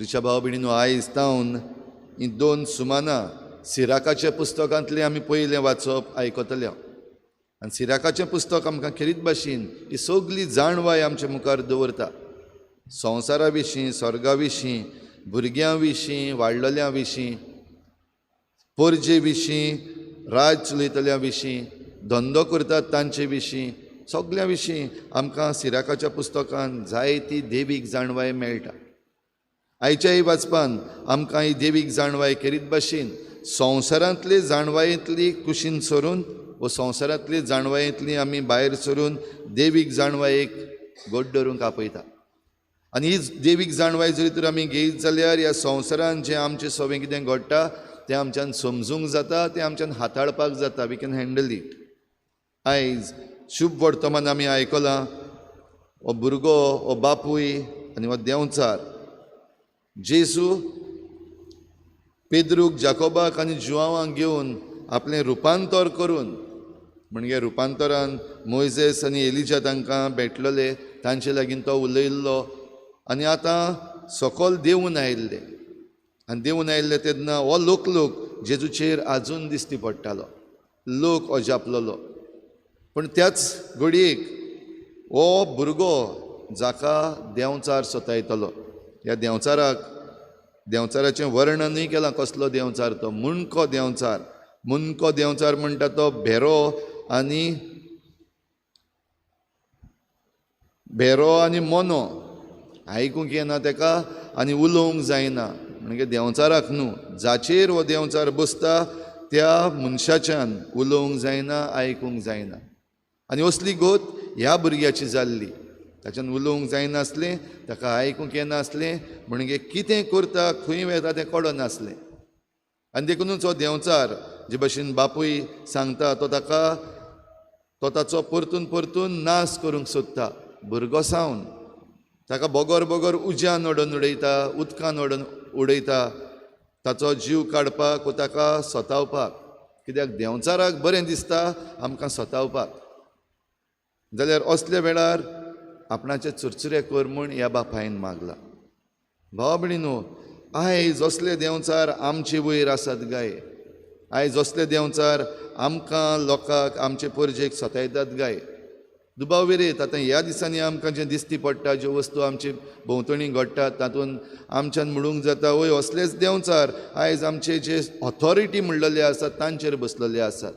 प्रिच्या भाव भयणीनो, आयज तावन ही दोन सुमानां सिराकाच्या पुस्तकांतलें आमी पयलें वाचप आयकतले. आनी सिराकाचें पुस्तक आमकां खेरीत भाशेन ही सगली जाणवाय आमचे मुखार दवरता. संवसारा विशीं, स्वर्गा विशीं, भुरग्यां विशीं, वाडलेल्या विशीं, परजे विशीं, राज चलयतल्या विशीं, धंदो करतात तांचे विशीं, सगल्या विशीं आमकां सिराकाच्या पुस्तकान जायती देवीक जाणवाय मेळटा. आयच्याय वाचपान आमकां ही देवीक जाणवाय खेरीत भाशेन संवसारांतली जाणवायेंतली कुशीन सरून वो संवसारांतली जाणवायेंतली आमी भायर सरून देवीक जाणवायेक गोड धरूंक आपयता. आनी ही देवीक जाणवाय जरी तर आमी घेयत जाल्यार ह्या संवसारान जें आमचें सगळें कितें घडटा तें आमच्यान समजूंक जाता, तें आमच्यान हाताळपाक जाता. We can handle it. आयज शुभ वर्तमान आमी आयकलां, हो भुरगो, हो बापूय आनी हो देंवचार जेजू पेद्रूक, जाकोबाक आनी जुआवांक घेवन आपलें रुपांतर करून, म्हणजे रुपांतरान मोयजेस आनी एलिजा तांकां भेटलेले, तांचे लागीं तो उलयल्लो आनी आतां सकयल देंवून आयिल्ले. आनी देंवून आयिल्ले तेन्ना हो लोक लोक जेजूचेर आजून दिश्टी पडटालो, लोक अजापलेलो. पूण त्याच घडयेक हो भुरगो जाका देंवचार सतायतलो, ह्या देंवचाराक, देंवचाराचें वर्णनूय केलां, कसलो देंवचार तो, मुणको देंवचार. मुणको देंवचार म्हणटा तो भेरो आनी भेरो आनी मोनो, आयकूंक येना तेका आनी उलोवंक जायना. म्हणजे देंवचाराक न्हू, जाचेर हो देंवचार बसता त्या मनशाच्यान उलोवंक जायना, आयकूंक जायना. आनी असली गोत ह्या भुरग्याची जाल्ली, ताच्यान उलोवंक जायनासलें, ताका आयकूंक येनासलें, म्हणजे कितें करता, खंय वेता तें कळनासलें. आनी देखुनूच हो देंवचार जे भशेन बापूय सांगता तो ताका, तो ताचो परतून परतून नाश करूंक सोदता. भुरगो सावन ताका बगर बगर उज्यान ओडून उडयता, उदकान ओडून उडयता, ताचो जीव काडपाक वो ताका सतावपाक. कित्याक देंवचाराक बरें दिसता आमकां सतावपाक. जाल्यार असल्या वेळार आपणाचे चुरचुरे कर म्हूण ह्या बापायन मागला. भावा भयणीनो, आयज असले देंवचार आमचे वयर आसात गाय, आयज असले देंवचार आमकां लोकांक, आमचे परजेक सतायतात गाय. दुबाव विरेत आतां ह्या दिसांनी आमकां जें दिश्टी पडटा, ज्यो वस्तू आमचे भोंवतणी घडटात, तातूंत आमच्यान म्हणूंक जाता वय असलेच देंवचार आयज आमचे जे ऑथॉरिटी म्हणलेले आसात तांचेर बसलेले आसात.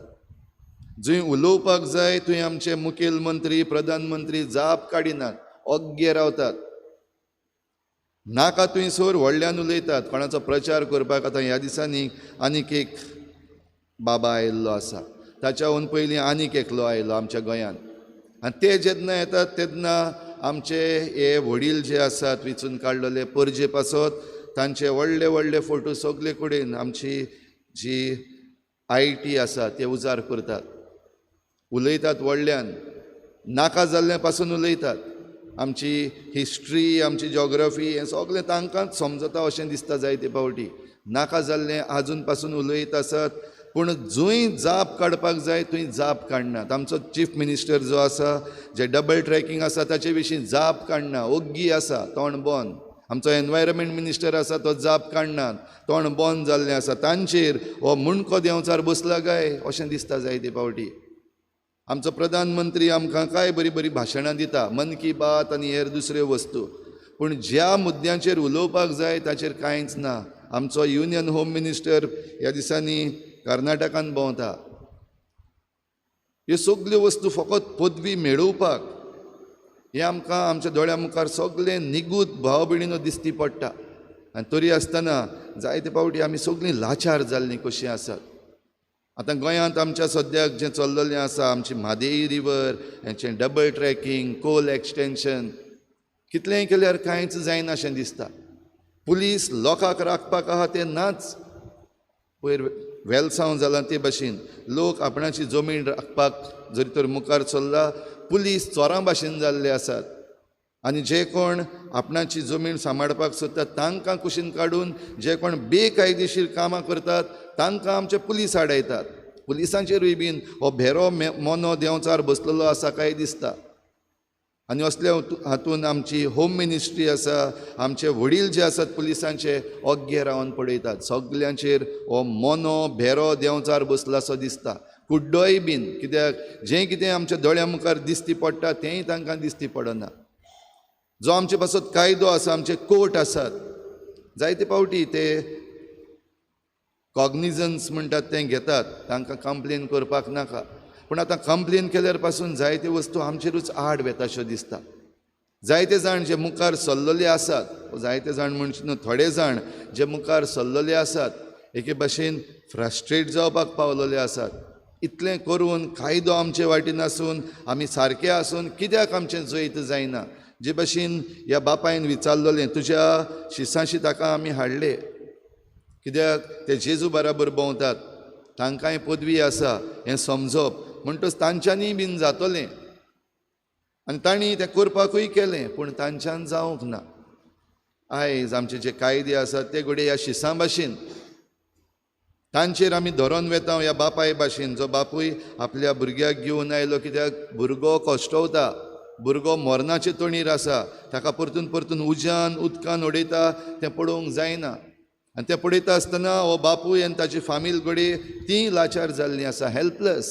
जंय उलोवपाक जाय थंय आमचे मुखेल मंत्री, प्रधानमंत्री जाप काडिनात, ओग्गे रावतात. नाका थंयसर व्हडल्यान उलयतात. कोणाचो प्रचार करपाक आतां ह्या दिसांनी आनीक एक बाबा आयिल्लो आसा, ताच्याहून पयलीं आनीक एकलो आयलो आमच्या गोंयांत. आनी ते जेन्ना येतात तेन्ना आमचे हे वडील जे आसात वेंचून काडलेले परजे पासत, तांचे व्हडले व्हडले फोटो सगले कडेन आमची जी I T आसा ते उजार करतात, उलयतात व्हडल्यान, नाका जाल्ल्या पासून उलयतात. आमची हिस्ट्री, आमची जॉग्रफी हें सगळें तांकांच समजता अशें दिसता जायते फावटी. नाका जाल्लें आजून पासून उलयत आसात, पूण जंय जाप काडपाक जाय थंय जाप काडनात. आमचो चीफ मिनिस्टर जो आसा, जे डबल ट्रॅकिंग आसा ताचे विशीं जाप काडना, ओग्गी आसा, तोंड बंद. आमचो एनवायरमेंट मिनिस्टर आसा तो जाप काडनात, तोंड बंद जाल्लें आसा. तांचेर हो मुणको देंवचार बसला काय अशें दिसता जायते फावटी. आमचो प्रधानमंत्री आमकां काय बरी बरी भाशणां दिता, मन की बात आनी हेर दुसऱ्यो वस्तू, पूण ज्या मुद्द्यांचेर उलोवपाक जाय ताचेर कांयच ना. आमचो युनियन होम मिनिस्टर ह्या दिसांनी कर्नाटकान भोंवता. ह्यो सगल्यो वस्तू फकत पदवी मेळोवपाक हें आमकां आमच्या दोळ्या मुखार सगळें निगूत भाव भयणीनो दिश्टी पडटा. आनी तरी आसतना जायते फावटी आमी सगळीं लाचार जाल्लीं कशीं आसात. आतां गोंयांत आमच्या सद्याक जें चल्लेलें आसा, आमची म्हादेई रिवर, हेंचें डबल ट्रॅकिंग, कोल एक्सटेंशन, कितलेंय केल्यार कांयच जायना अशें दिसता. पुलीस लोकांक राखपाक आहा ते नाच. पयर वेलसांव जालां ते भाशेन लोक आपणाची जमीन राखपाक जरी तर मुखार चल्ला, पुलीस चोरां भाशेन जाल्ले आसात. आनी जे कोण आपणाची जमीन सांबाळपाक सोदतात तांकां कुशीन काडून जे कोण बेकायदेशीर कामां करतात तांकां आमचे पुलीस आडायतात. पुलिसांचेरूय बीन हो भेरो मोनो देंवचार बसलेलो आसा काय दिसता. आनी असल्या हातून आमची होम मिनिस्ट्री आसा, आमचे वडील जे आसात पुलिसांचे ओग्गे रावन पळयतात. सगल्यांचेर हो मोनो भेरो देंवचार बसला असो दिसता, कुड्डोय बीन, कित्याक जें कितें आमच्या दोळ्या मुखार दिसती पडटा तेंय तांकां दिसती पडना. जो आमचे पासत कायदो आसा, आमचे कोर्ट आसात, जायते फावटी ते कॉग्निजन्स म्हणटात तें घेतात, तांकां कंप्लेन करपाक नाका. पूण आतां कंप्लेन केल्यार पासून जायते वस्तू आमचेरूच आड वेता अश्यो दिसता. जायते जाण जे मुखार सरलेले आसात, जायते जाण म्हणचे न्हू, थोडे जाण जे मुखार सरलेले आसात एके भाशेन फ्रस्ट्रेट जावपाक पावलेले आसात. इतलें करून कायदो आमचे वाटेन आसून आमी सारके आसून कित्याक आमचें जैत जायना? जे भाशेन ह्या बापायन विचारलेलें, तुज्या शिसांशी ताका आमी हाडले, कित्याक ते जेजू बराबर भोंवतात, तांकांय पदवी आसा हें समजप, म्हणटच तांच्यांनी बीन जातलें. आनी तांणी तें करपाकूय केलें, पूण तांच्यान जावंक ना. आयज आमचे जे कायदे आसात ते घडये ह्या शिसां भाशेन, तांचेर आमी धरोन वेता ह्या बापाय भाशेन, जो बापूय आपल्या भुरग्याक घेवन आयलो, कित्याक भुरगो कश्टवता, भुरगो मरणाचे तणीर आसा, ताका परतून परतून उज्यान उदकान उडयता, तें पळोवंक जायना. आनी तें पळयता आसतना हो बापूय आनी ताची फामील घडये तीं लाचार जाल्लीं आसा, हेल्पलस.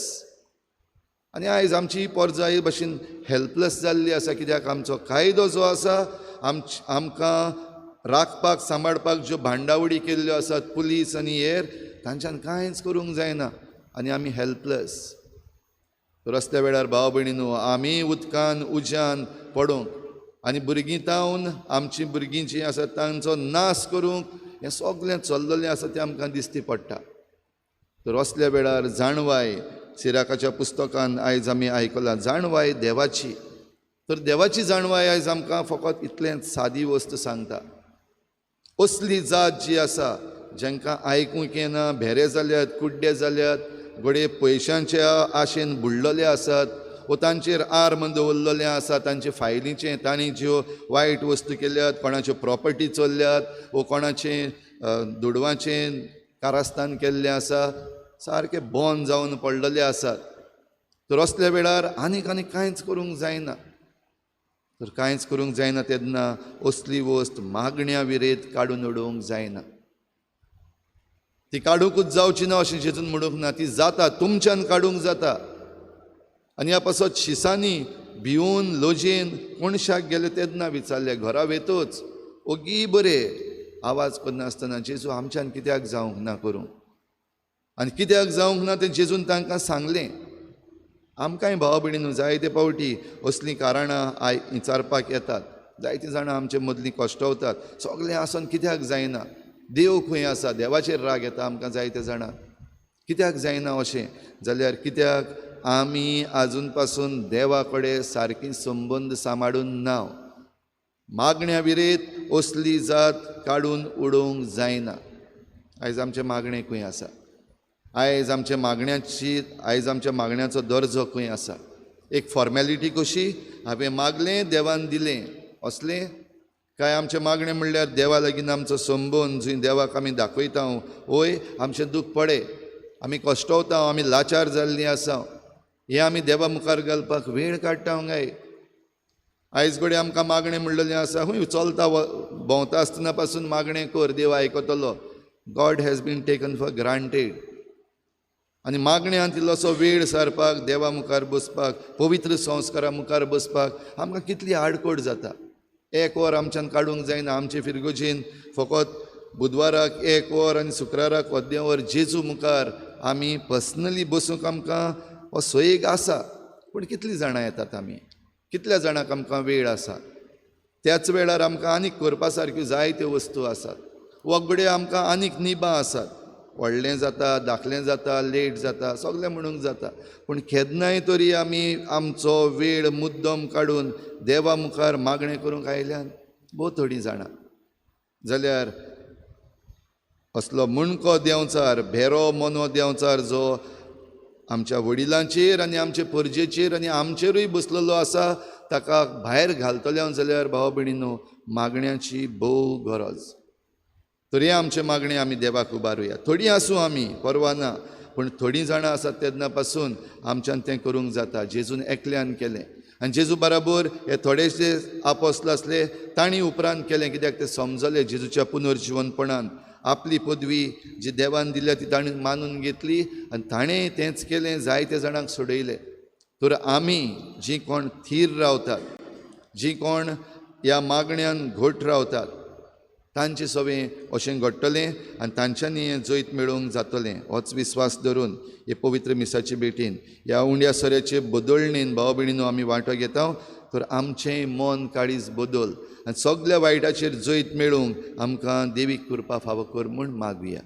आनी आयज आमची पोरजाय भाशेन हेल्पलस जाल्ली आसा, कित्याक आमचो कायदो जो आसा आमकां राखपाक सांबाळपाक ज्यो भांडावडी केल्ल्यो आसात पुलीस आनी हेर, तांच्यान कांयच करूंक जायना आनी आमी हेल्पलस. तर असल्या वेळार भाव भयणीनो, आमी उदकान उज्यान पडूंक आनी भुरगीं तावन आमचीं भुरगीं जीं आसात तांचो नाश करूंक हें सगळें चल्ललें आसा तें आमकां दिसती पडटा. तर असल्या वेळार जाणवाय, सिराकाच्या पुस्तकान आयज आमी आयकलां, जाणवाय देवाची. तर देवाची जाणवाय आयज आमकां फकत इतलेंच सादी वस्त सांगता, असली जात जी आसा जांकां आयकूंक येना, भेरे जाल्यात, कुड्डे जाल्यात, घडये पयशांच्या आशेन बुडलेले आसात वो तांचेर आर्म दवरलेलें आसा, तांचे फायलीचें, तांणी ज्यो वायट वस्तू केल्यात, कोणाच्यो प्रॉपर्टी चोरल्यात वो कोणाचें दुडवाचें कारस्थान केल्लें आसा, सारकें बंद जावन पडलेले आसात. तर असल्या वेळार आनीक आनी कांयच करूंक जायना. तर कांयच करूंक जायना तेन्ना असली वस्त मागण्या विरेत काडून उडोवंक जायना. ती काडुंकूच जावची ना अशें जेजून म्हणूंक ना, ती जाता, तुमच्यान काडूंक जाता. आनी ह्या पासत शिसांनी भिवन लजेन कोणशाक गेले तेन्ना विचारलें, घरा वेतच ओगी बरें आवाज करनासतना, जेजू आमच्यान कित्याक जावंक ना करूंक, आनी कित्याक जावंक ना तें जेजून तांकां सांगलें. आमकांय भाव भयणीनू जायते फावटी असलीं कारणां I विचारपाक येतात. जायतीं जाणां आमचे मदलीं कश्टवतात, सगळें आसून कित्याक जायना, देव खंय आसा, देवाचेर राग येता आमकां जायते जाणां, कित्याक जायना अशें जाल्यार कित्याक आमी आजून पासून देवा कडेन सारकी संबंद सांबाळून ना. मागण्या विरेत असली जात काडून उडोवंक जायना. आयज आमचें मागणें खंय आसा? आयज आमच्या मागण्याची, आयज आमच्या मागण्याचो दर्जो खंय आसा? एक फॉर्मेलिटी कशी, हांवें मागलें देवान दिलें असलें काय आमचें मागणें म्हणल्यार देवा लागीं आमचो संबंद, जंय देवाक आमी दाखयता, वय आमचें दूख पडे, आमी कश्टवता, आमी लाचार जाल्लीं आसा, हें आमी देवा मुखार घालपाक वेळ काडटा काय? आयज कडेन आमकां मागणें म्हणलेलें आसा, खंय चलता भोंवता आसतना पासून मागणें कर, देव आयकतलो. God has been taken for granted. आनी मागण्यांत इल्लोसो वेळ सारपाक, देवा मुखार बसपाक, पवित्र संस्कारा मुखार बसपाक आमकां कितली आडकोड जाता. एक वर आमच्यान काडूंक जायना. आमचे फिरगोजेन फकत बुधवाराक एक वर आनी शुक्राराक अर्दें वर जेजू मुखार आमी पर्सनली बसूंक आमकां हो सोयीक आसा. पूण कितलीं जाणां येतात आमी, कितल्या जाणांक आमकां वेळ आसा? त्याच वेळार आमकां आनीक करपा सारक्यो जायत्यो वस्तू आसात, वगड्यो आमकां आनीक निबां आसात. व्हडलें जाता, धाकलें जाता, लेट जाता, सगळें म्हणूंक जाता, पूण केन्नाय तरी आमी आमचो वेळ मुद्दम काडून देवा मुखार मागणें करूंक आयल्यान भोव थोडीं जाणां. जाल्यार असलो मुणको देंवचार, भेरो मोनो देंवचार जो आमच्या वडिलांचेर आनी आमचे परजेचेर आनी आमचेरूय बसलेलो आसा, ताका भायर घालतले जाल्यार भाव भयणीनो मागण्याची भोव गरज. तरी आमचें मागणें आमी देवाक उबारुया. थोडीं आसूं आमी, परवा ना, पूण थोडीं जाणां आसात तेन्ना पासून आमच्यान तें करूंक जाता. जेजून एकल्यान केलें आनी जेजू बराबर हे थोडे जे आपोस्ल आसले तांणी उपरांत केलें, कित्याक ते समजले जेजूच्या पुनर्जिवनपणान आपली पदवी जी देवान दिल्या ती तांणी मानून घेतली आनी ताणें तेंच केलें, जायते जाणांक सोडयले. तर आमी जीं कोण थीर रावतात, जीं कोण ह्या मागण्यान घट रावतात, तांचे सवें अशें घडटलें आनी तांच्यांनी हें जैत मेळोवंक जातलें. होच विस्वास धरून हे पवित्र मिसाचे भेटीन ह्या उंड्या सोऱ्याचे बदलणेन भाव भयणीनो आमी वांटो घेता. तर आमचें मन काळीज बदल आनी सगल्या वायटाचेर जैत मेळोवंक आमकां देवीक कृपा फावो कर म्हूण मागुया.